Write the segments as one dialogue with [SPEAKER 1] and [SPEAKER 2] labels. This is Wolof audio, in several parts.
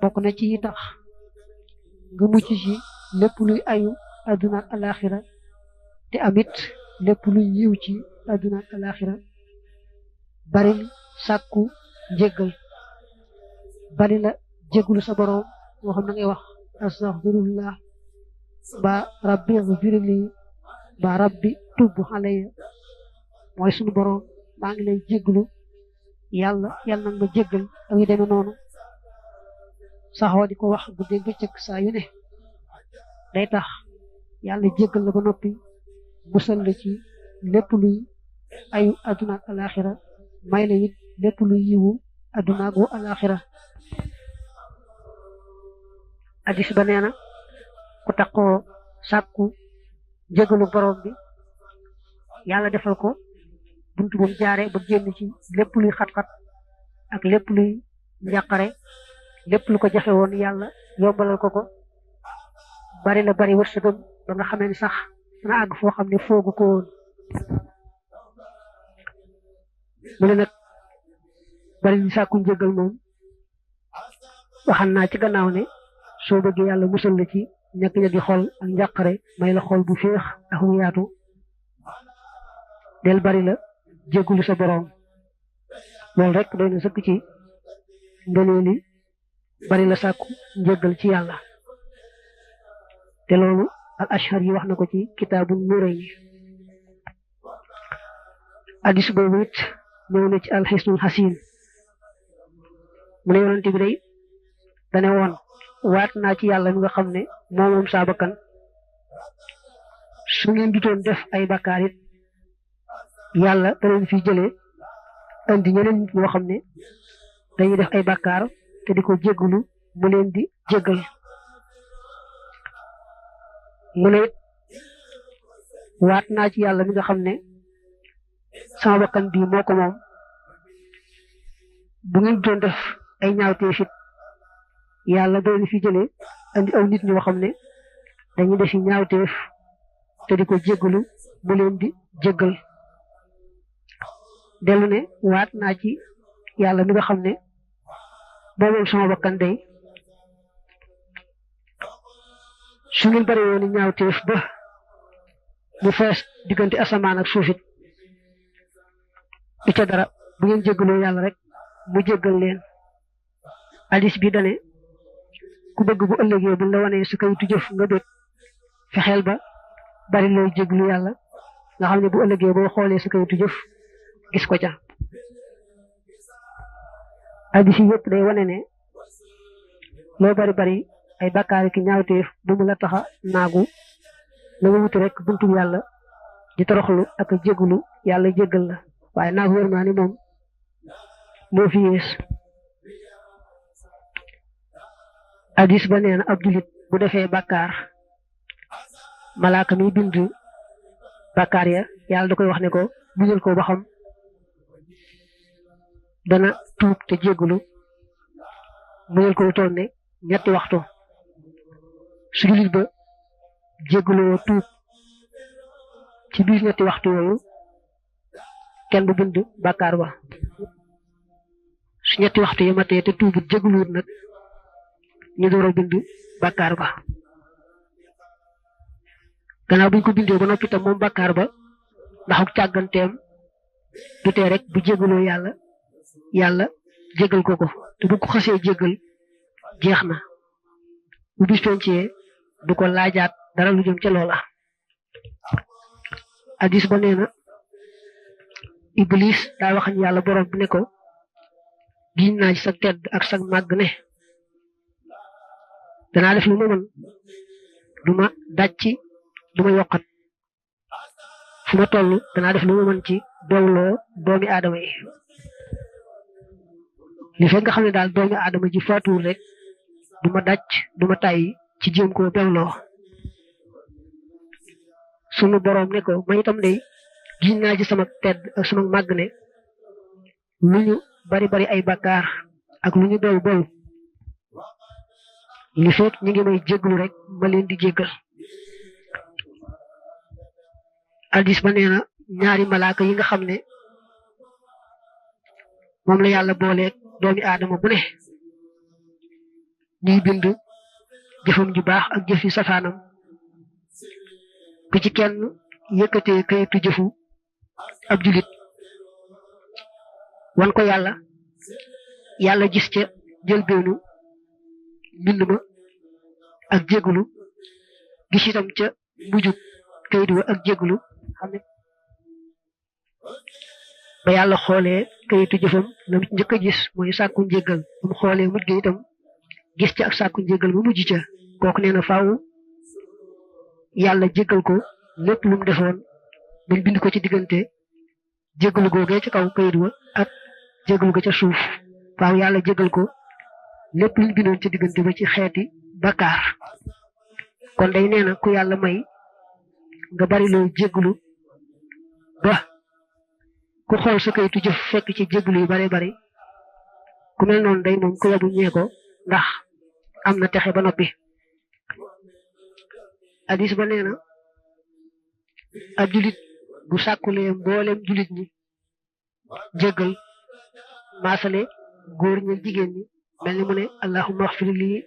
[SPEAKER 1] bokk na ci tax nga mucc ci lépp luy ayu àdduna ak alaxira te amit lépp luy yiw ci àdduna ak alaxira bari sàkku njéggal bari la jéggulu sa borom moo xam na ngay wax astaghfirullah ba rabbi ighfirli ba rabbi tub alayya mooy sunu borom maa ngi lay jégglu yàlla yàlla nag ma jéggal ak yu demee noonu saxoo di ko wax bu dégg bëccëg saa yu ne day tax yàlla jéggal la ba noppi musal la ci lépp luy ayu àdduna ak alaxira may la it lépp luy yiwu àdduna ak alaxira hadis ba nee na ku taxoo sàkku jégalu borom bi yàlla defal ko buntu bu mu jaaree ba génn ci lépp luy xat-xat ak lépp luy njàqare lépp lu ko jafe woon yàlla yombalal ko ko bari la bari wërsëgam ba nga xamee ni sax dana àgg foo xam ne foogu ko woon mu ne nag bari li sàkku njëgal moom waxan naa ci gannaaw ne soo bëggee yàlla musal la ci ñàkk-ñàkki xol ak njàqare may la xol bu féex ak mu yaatu del bari la jéggulu sa boroom loolu rek doy na sëkk ci ngëneeli bari la sàkku njëggal ci yàlla te loolu al ashar yi wax na ko ci kitaabu Nurayni hadis boobu it ñëw na ci alxisnul xasin mu ne yonante bi day dane woon waat naa ci yàlla mi nga xam ne moom saa bakkan su ngeen dutoon def ay bakkaar it yàlla da leen fi jëlee andi ñeneen nit ñoo xam ne dañuy def ay bakkaar te di ko jéggulu mu leen di jéggal mu ne waat naa ci yàlla mi nga xam ne sama bakkan bii moo ko moom bu ngeen doon def ay ñaawteef it yàlla da leen fi jëlee andi aw nit ñoo xam ne dañuy defi ñaawteef te di ko jéggulu mu leen di jéggal dellu ne waat naa ci yàlla mi nga xam ne boobu sama bakkan day su ngeen bari woon ñaawteef ba mu fees diggante asamaan ak suufit du ca dara bu ngeen jéggaloo yàlla rek mu jéggal leen hadis bi dane ku bëgg bu ëllëgee bu la wanee su kayitu jëf nga bég fexeel ba bari looy jéglu yàlla nga xam ne bu ëllëgee boo xoolee sa kayitu jëf gis ko ca hadis yi yëpp day wane ne loo bari bari ay bakkaar ki ñaawteef bu mu la taxa naagu na nga wuti rek buntu yàlla di toroxlu ak a jéglu yàlla jéggal la waaye naagu wér naa ni moom moo fi yées hadis ba nee na ab julit bu defee bakkaar malaaka mi bind bakkaar ya yàlla da koy wax ne ko bindal ko ba xam dana tuub te jéggalu muñal ko lu toll ne ñetti waxtu su julit ba jéggaloo tuub ci biir ñetti waxtu yooyu kenn du bind bakkaar ba su ñetti waxtu yi matee te tuubut jéggaluwut nag ñu door a bind bakkaar ba gannaaw buñ ko bindee ba noppi tam moom bakkaar ba ndax ak càgganteem du tee rek bu jéggaloo yàlla jéggal ko te bu ko xasee jéggal jeex na bu bis pencee du ko laajaat dara lu jëm ca loola hadis ba nee na iblis daa waxañ yàlla borom bi ne ko giñ naa ci sa tedd ak sa màgg ne danaa def lu ma mën du ma dàcc du ma yokkat fu ma toll danaa def lu ma mën ci dooloo doomi aadama yi li fekk nga xam ne daal doomi aadama ji faatuwul rek du ma dàcc du ma tàyyi ci jéem koo bewloo sunu boroom ne ko ma itam day giñ naa ci sama tedd ak sama màgg ne lu ñu bari bari ay bakkaar ak lu ñu bew bew li fekk ñu ngi may jéglu rek ma leen di jéggal hadis ba nee na ñaari malaaka yi nga xam ne moom la yàlla booleeg doomi aadama bu ne ñuy bind jëfam ju baax ak jëfi safaanam bu ci kenn yëkkatee kayitu jëfu ab julit wan ko yàlla gis ca jëlbeenu mbind ma ak jéggulu gis itam ca mujjub kayit wa ak jéggulu xam ne ba yàlla xoolee kayitu jëfam la mu njëkk a gis mooy sàkku njéggal ba mu xoolee mujj ga itam gis ca ak sàkku njéggal ba mujj ca kooku nee na faaw yàlla jéggal ko lépp lu mu defoon bañ bind ko ci diggante jéggalu googee ca kaw kayit wa ak jéggalu ga ca suuf faaw yàlla jéggal ko lépp luñ bindoon ci diggante ba ci xeeti bakkaar kon day nee na ku yàlla may nga bari loo jéggalu ba ku xool sa kayitu jëf fekk ci jéggalu yu bare bari ku mel noonu day moom ku yabu ñee ko ndax am na texe ba noppi hadis ba nee na ab julit bu sàkkulee mboolem julit ñi jéggal maasale góor ñi jigéen ñi mel ni mu ne allahumma axfir lii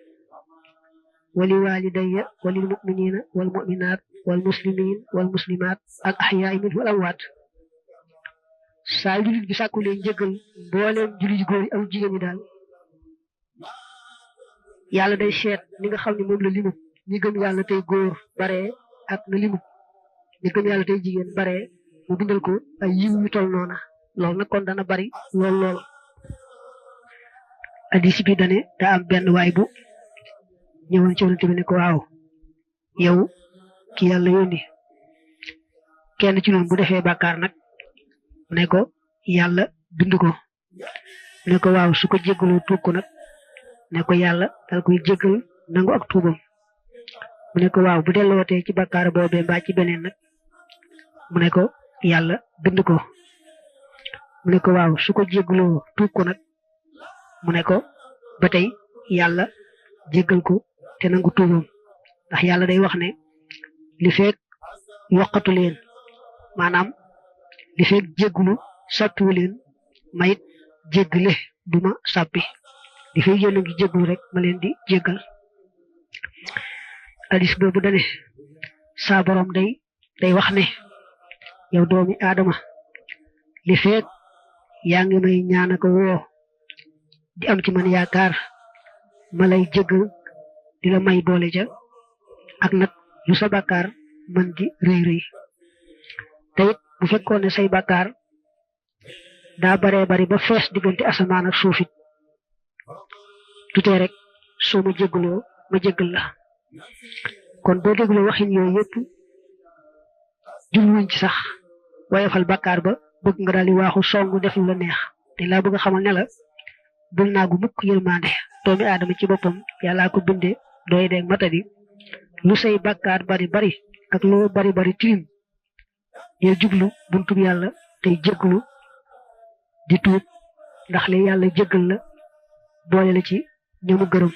[SPEAKER 1] wali walidayya walil muminina wal muminat wal muslimin wal muslimat al ahyaai minhum wal amwaat saa julit bi sàkkulee njéggal mboolem julit góor yi ak jigéen ñi daal yàlla day seet ni nga xam ne moom la limu ñi gëm yàlla tey góor bare ak na limu ñi gëm yàlla tey jigéen bare mu bindal ko ay yiw yu tol noona loolu nag kon dana bari lool hadis bi dane daa am benn waay bu ñëwoon ci Yonent bi ne ko waaw yow ki yàlla yónni kenn ci noonu bu defee bàkkaar nag mu ne ko yàlla bind ko mu ne ko waaw su ko jéggaloo tuub ko nag ne ko yàlla dal koy jéggal nangu ak tuubam mu ne ko waaw bu dellootee ci bàkkaar boobee mbaa ci beneen nag mu ne ko yàlla bind ko mu ne ko waaw su ko jéggaloo tuub ko nag mu ne ko ba tey yàlla jéggal ko te nangu tuubam ndax yàlla day wax ne li feek yokkatu leen maanaam li feek jéggulu sàppiwu leen mayit jéggale duma sàppi li feek yéen a ngi jéggulu rek ma leen di jéggal hadis boobu dane saa borom day wax ne yow doomi aadama li feek yaa ngi may ñaana ko woo di am ci man yaakaar ma lay jéggal di la may doole ja ak nag lu sa bàkkaar man di rëy rëy te it bu fekkoon ne say bàkkaar daa baree bari ba fees diggante asamaan ak suufit tutee rek soo ma jéggaloo ma jéggal la kon boo dégloo waxin yooyu yëpp jubluwuñ ci sax woyofal bàkkaar ba bëgg nga daal di waaxu songu def lu la neex te laa bëgg a xamal ne la bul naagu mukk yërmande doomi aadama ci boppam yàllaa ko binde doy deeg matadi lu say bàkkaar bari bari ak loo bari bari tilim dee jublu buntub yàlla tey jégglu di tuub ndax li yàlla jéggal la boole la ci ñamu gërëm